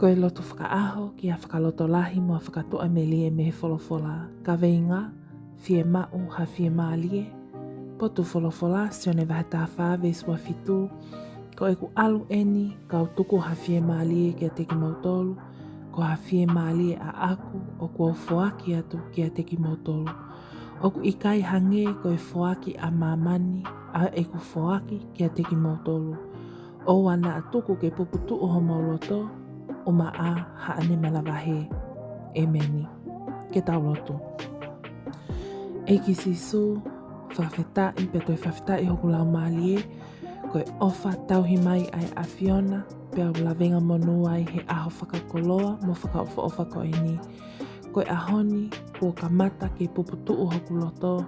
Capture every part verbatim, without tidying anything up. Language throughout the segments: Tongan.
Ko e lotu fakaʻaho ki ha fakalotolahi mo ha fakatuʻamelie mei he folofola. Kaveinga: Fiemaʻu ha fiemālie. Potu folofola, Sione vahe taha fā veesi ua fitu. Ko ʻeku ʻalu ʻeni, kau tuku ha fiemālie kiate kimoutolu, ko ha fiemālie ʻaʻaku ʻoku ou foaki atu kiate kimoutolu. ʻOku ʻikai hangē ko e foaki ʻa māmani ʻa ʻeku foaki kiate kimoutolu. ʻOua naʻa tuku ke puputuʻu homou loto, ʻumaʻā haʻane manavahē. ʻEmeni. Ke tau lotu. ʻEiki Sīsū, fakafetaʻi pea toe fakafetaʻi hoku laumālie, ko e ʻofa tauhi mai ʻa e ʻAfiona, pea u lavengamonū ai he ʻaho fakakoloa mo fakaʻofoʻofa ko ʻeni. Ko e ʻaho ni, kuo kamata ke puputuʻu hoku loto,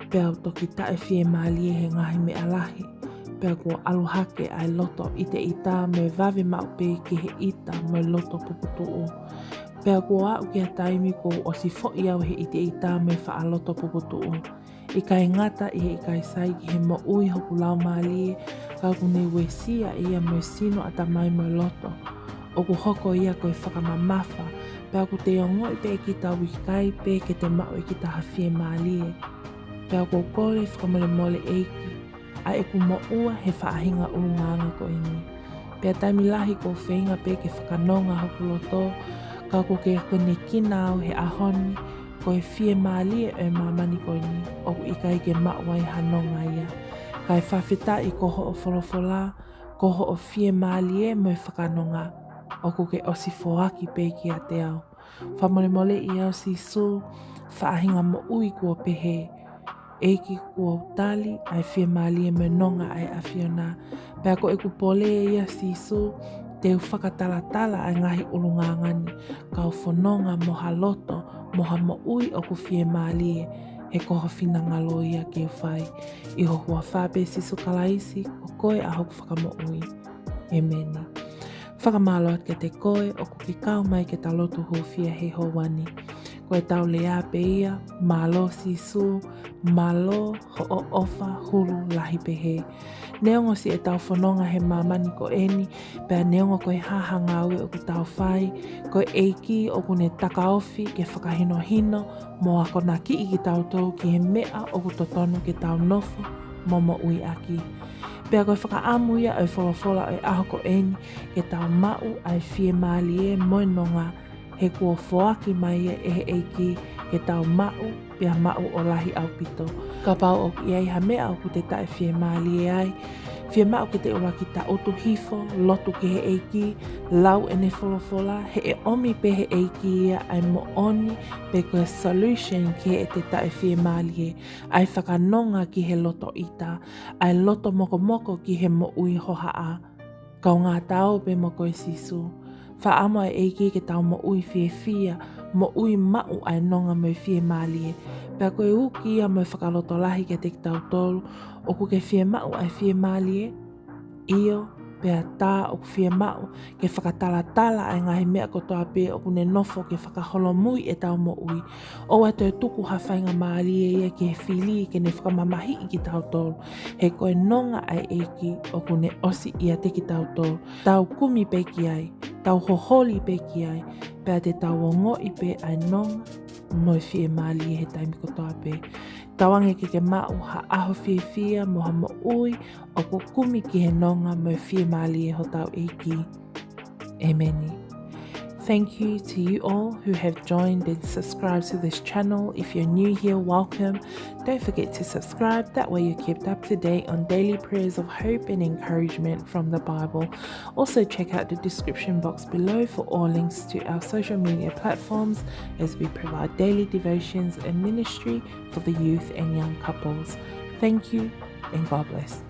pea u toki taʻefiemālie he ngaahi meʻa lahi, pea kuo ʻalu hake ʻa e loto ʻiteʻita mo e vave maʻu pē ki he ʻita mo e loto puputuʻu. Pea kuo aʻu ki ha taimi kuo u ʻosi foʻi au he ʻiteʻita mo e faʻa loto puputuʻu. ʻIkai ngata ʻi he ʻikai sai ki he moʻui hoku laumālie, ka ʻoku ne uesia ia mo e sino, ʻatamai mo e loto. ʻOku hoko ia ko e fakamamafa, pea ʻoku te ongoʻi pē ʻe kita ʻoku ʻikai pē ke te maʻu ʻe kita ha fiemālie. Pea ʻoku ou kole fakamolemole ʻEiki, ʻa ʻeku moʻua he faʻahinga ʻulungaanga ko ʻeni. Pea taimi lahi ʻoku ou feinga pē ke fakanonga hoku loto, ka ʻoku ke konekina au he ʻaho ni, ko e fiemālie ʻo e māmani ko ʻeni, ʻoku ʻikai ke maʻu ai ha nonga ia. Kae fakafetaʻi ko hoʻo folofola, ko hoʻo fiemālie mo e fakanonga, ʻoku ke ʻosi foaki pē kiate au. Fakamolemoleʻi au Sīsū, faʻahinga moʻui kuo pehē. ʻEiki, kuo u tali ʻa e fiemālie mo e nonga ʻa e ʻAfiona. Pea ko ʻeku pole ia Sīsū, te u fakatalatala ʻa e ngaahi ʻulungaanga ni, kau fononga mo ha loto, mo ha moʻui ʻoku fiemālie, he ko ho finangalo ia ke u fai. ʻI ho huafa pē Sīsū Kalaisi, ko koe ʻa hoku Fakamoʻui. ʻEmeni. Fakamālō atu kiate koe ʻoku ke kau mai ke ta lotu hūfia he houa ni. Ko ʻetau lea pē ia, mālō Sīsū, mālō hoʻo ʻofa hulu lahi pehē. Neongo siʻetau fononga he māmani ko ʻeni, pea neongo ko e hā ha ngāue ʻoku tau fai, ko e ʻEiki ʻoku ne takaofi ke fakahinohino mo akonakiʻi kitautolu ki he meʻa ʻoku totonu ke tau nofo mo moʻui ʻaki. Pea ko e fakaʻamu ia ʻo e folofola ʻo e ʻaho ko ʻeni, ke tau maʻu ʻa e fiemālie mo e nonga, he kuo foaki mai ia ʻe he ʻEiki ke tau maʻu, pea maʻu ʻo lahi ʻaupito. Kapau ʻoku ʻi ai ha meʻa ʻoku te taʻefiemālie ai, fiemaʻu ke te ʻuluaki taʻutu hifo, lotu ki he ʻEiki, lau ʻene folofola, he ʻe ʻomi pē he ʻEiki ia ʻa e moʻoni, pe ko e solution ki heʻete taʻefiemālie, ʻa e fakanonga ki he loto ʻita, ʻa e loto mokomoko ki he moʻui hohaʻa. Kaungā Ta ō pē mo koe Sīsū. Fakaʻamu ʻa e ʻEiki ke tau moʻui fiefia, moʻui maʻu ʻa e nonga mo e fiemālie. Pea ko e uki ia mo e fakalotolahi kiate kitautolu, ʻoku ke fiemaʻu ʻa e fiemālie? ʻIo, pea tā ʻoku fiemaʻu ke fakatalatala ʻa e ngaahi meʻa kotoa pē ʻoku ne nofo ke fakaholomui ʻetau moʻui. ʻOua toe tuku ha faingamālie ia ki he fili ke ne fakamamahiʻi kitautolu. He ko e nonga ʻa e ʻEiki ʻoku ne ʻosi ʻiate kitautolu. Tau kumi pē ki ai, tau hoholi pē ki ai, pea te tau ongoʻi pē ʻa e nonga mo e fiemālie he taimi kotoa pē. Tauange ke ke maʻu ha ʻaho fiefia mo ha moʻui ʻoku kumi ki he nonga mo e fiemālie hotau ʻEiki. ʻEmeni. Thank you to you all who have joined and subscribed to this channel. If you're new here, welcome. Don't forget to subscribe. That way you're kept up to date on daily prayers of hope and encouragement from the Bible. Also check out the description box below for all links to our social media platforms as we provide daily devotions and ministry for the youth and young couples. Thank you and God bless.